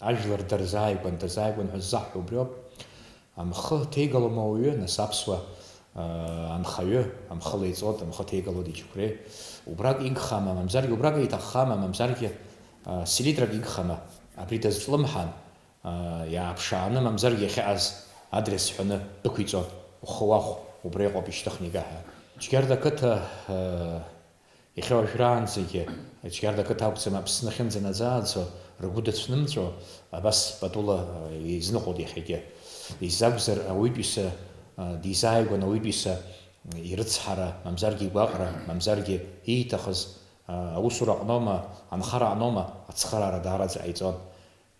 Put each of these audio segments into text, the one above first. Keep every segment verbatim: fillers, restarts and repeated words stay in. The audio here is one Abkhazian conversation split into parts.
ажәлар дырзааигәан, дырзааигәан ҳәа ззаҳҳәо убриоуп. Амхы ҭеигалом ауаҩы, нас аԥсуа, аа, анхаҩы амхы леиҵоит, амхы ҭеигалоит иџьықәреи. Убрак игхама, мамзаргьы убрак иҭаххама, мамзаргьы, аа, селитрак игхама, абри дазҿлымҳан, аа, иааԥшааны, мамзаргьы иахьааз адрес ҳәаны дәықәиҵон, ухы уахә, убра иҟоуп ишьҭыхны ига ҳәа. Џьгьарда ақыҭа, аа, Иахьа уажәраанӡагьы, Џьгьарда ақыҭа акәӡам, Аԥсны ахьынӡанаӡааӡо, ргәы дацәнымҵәо, абас патула, э, изныҟәоит иахьагьы. Изакәзар, ауаҩытәыҩса, э, дизааигәан ауаҩытәыҩса ирыцҳара, мамзаргьы игәаҟра, мамзаргьы ииҭахыз, э, аусура аҟноума, анхара аҟноума, ацхыраара даараӡа ҟаиҵон.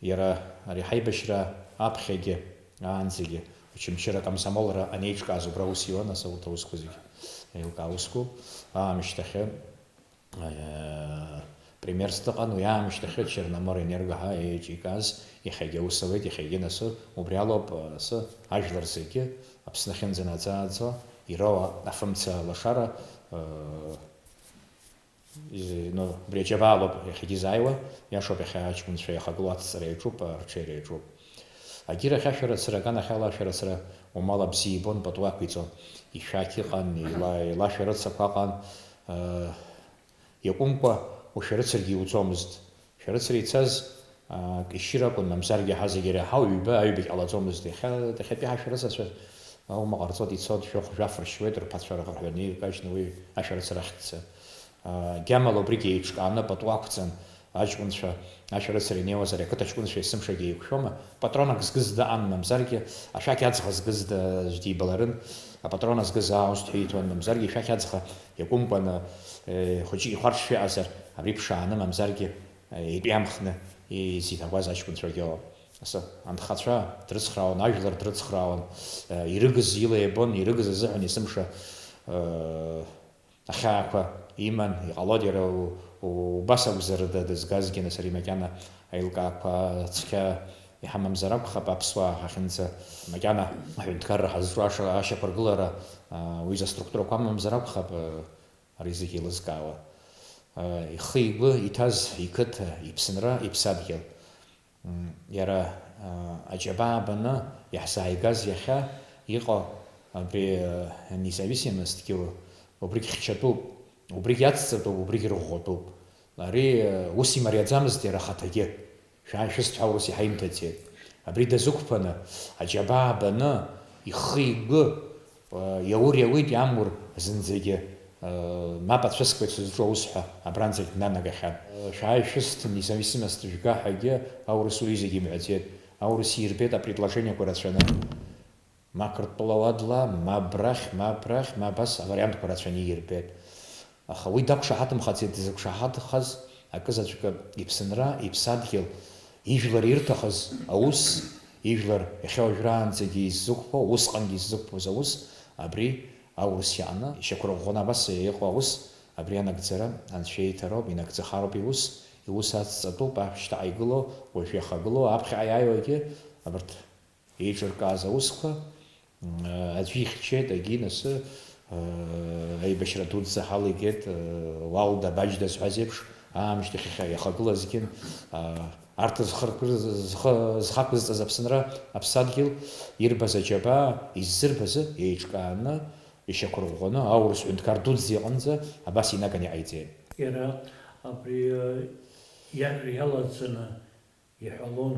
Иара ари ҳаибашьра аԥхьагьы, аанӡагьы, Очамчыра акомсомолра анеиҿкааз убра аус иуан, ас урҭ аусқәа зегьы еилкаа усқәоуп. Аамышьҭахьы, э, премьерс дыҟан, уи аамышьҭахьы Черноморэнерго ҳәа еиҿикааз, иахьагьы аус ауеит, иахьагьы нас убри алоуп, асы ажәлар зегьы Аԥсны ахьынӡанаӡааӡо, ироуа афымца лашара, э, Из-, ну, убри аџьабаалоуп иахьагьы изааиуа, иашоуп, иахьа аҷкәынцәа иахагылоу ацҵара иаҿуп, арҽеира иаҿуп. Агьырахь ашәарыцара, аганахьала ашәарыцара умал абзиа ибон, пату ақәиҵон. Ишәақь ыҟан, ила-, илашәарыцақәа ыҟан, э, иакәымкәа ушәарыцаргьы иуӡомызт. Шәарыцара ицаз, аа, кәишьыр акәын, мамзаргьы ҳа зегьы иреиҳау ҩба, аҩбагь ҟалаӡомызт. Иахьа, иахьатәи ҳашәарыцацәа аума ҟарҵоит, ицоит, шәыхә жәаф ршьуеит, рԥацәа рҳәаны иркажьны уи ашәарыцара ахьҭца. Аа, гьамала убригь еиҿкааны пату ақәҵан, аҷкәынцәа ашәарыцара инеиуазар, ақыҭа ҷкәынцәа есымшагьы еиқәшәома? Патронак згыз дыҟан, мамзаргьы ашәақь аӡӷа згыз д-, аӡә дибаларын, апатрон азгыз ааусҭа ииҭон, мамзаргьы ишәақь аӡӷа иакәымкәаны, э, хәыҷык ихәарҽшәа иҟазар, абри ԥшааны, мамзаргьы Итәи амхны изиҭагәаз аҷкәынцәагьы асы анхацәа дрыцхраауан, ажәлар дрыцхраауан, ирыгыз ила иабон, ирыгыз азыҳәан есымша, э, ахьаақәа иман, иҟалоит иара у-, у-, убас акәзар да-, дызгазгьы, нас ари макьана аилкаақәа цқьа иҳамамзар акәхап, аԥсуаа ҳахьынӡа макьана аҳәынҭқарра ҳазҿу аша-, ашьақәыргылара, а, уи изы аструктурақәа амамзар акәхап, э, Ари зегьы еилызкаауа, э, ихы-игәы иҭаз иқыҭа, иԥсынра, иԥсадгьыл. М, иара, э, аџьабаа баны иаҳзааигаз иахьа иҟоу абри, э, независимостгьы убригь хьчатәуп, убригь ацҵатәуп, убригь рыӷәӷәатәуп. Ари, э, ус имариаӡамызт иара ахаҭагьы. Шәааи шәысҭ ҳәа аурыс иҳаимҭаӡеит. Абри дазықәԥаны, аџьабаа баны, ихы-игәы, э, иаур иауит, иамур зынӡагьы, э, мап ацәыскуеит сызҿу аус ҳәа абранӡагь днанагахьан. Э, шәааи шәысҭ, независимость жәга ҳәагьы аурыс уи зегьы имҳәаӡеит. Аурыс ирбеит апредложениақәа рацәаны. Ма Қырҭтәыла уадла, ма абрахь, ма абрахь, ма абас авариантқәа рацәаны иирбеит. Аха уи дақәшаҳаҭымхаӡеит, дзықәшаҳаҭхаз акызаҵәык иԥсынра, иԥсадгьыл, ижәлар ирҭахыз аус, ижәлар иахьа уажәраанӡагьы иззықәԥо, усҟангьы иззықәԥоз аус, абри аурыс иааны ишьақәырӷәӷәаны абас иҟоу аус, абри анагӡара анцәа ииҭароуп, инагӡахароуп иус, иус ацҵатәуп, ашьҭаҟа игылоу, уажә иахагылоу, аԥхьаҟа иааиуагьы, абарҭ еиҿыркааз аусқәа, м, аӡәы ихьчеит, агьи насы, э, аибашьра дуӡӡа ҳалагеит, э, Уалда Баџьда зҳәаз еиԥш, аамышьҭахь иахьа иахагылазгьы, а, арҭ зхыркыз-, зхы-, зхақәызҵаз Аԥсынра, аԥсадгьыл, ирбаз аџьабаа, иззырбаз еиҿкааны, ишьақәырӷәӷәаны, аурыс ҳәынҭқар дуӡӡа иҟынӡа абас инаганы иҟаиҵеит. Иара абри, э, иажәа иалаҵаны иҳәалон,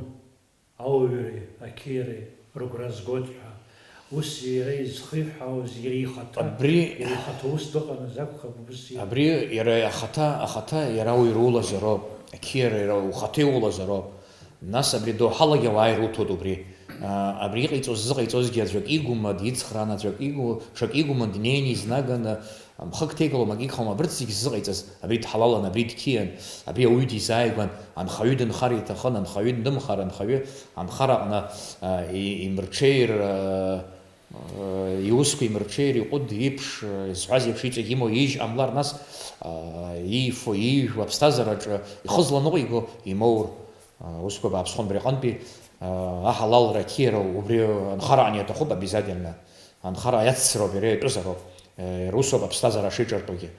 ауаҩреи ақьиареи рыгәра згоит ҳәа. Ус иара изхиҳәаауаз иара ихаҭа, Абри иара ихаҭа ус дыҟаныз акәхап, убыс иҟан. Абри иара ахаҭа, ахаҭа иара уаҩ рулазароуп, ақьиара иара ухаҭа иулазароуп. Нас абри адоуҳалагьы ауаа ируҭоит убри. А, абри иҟаиҵоз зыҟаиҵозгьы аӡәак игума, дицхрааны аӡәак игу-, ҽак игума, днеины изнаганы, Мхык ҭеигалом, акы игхом, абарҭ зегь ззыҟаиҵаз, абри дҳалалын, абри дқьиан, абри ауаҩы дизааигәан, анхаҩы дынхар иҭахын, анхаҩы днымхар, анхаҩы анхара аҟны, а, и-, имырҽеир, а, а, иусқәа имырҽеир, иҟәыд, иԥш, а, зҳәаз еиԥш, иҵегь имоу ижь ҟамлар, нас, а, иифо, иижәуа аԥсҭазаараҿы ихы зланыҟәиго имоур, а, усқәа бааԥсхон абри аҟынтәи, а, аҳалалра ақьиара убри анхара аҟны иаҭахуп обязательно. Анхара иацҵароуп, иара итәызароуп, э, русоуп аԥсҭазаара шеиҿартәугьы.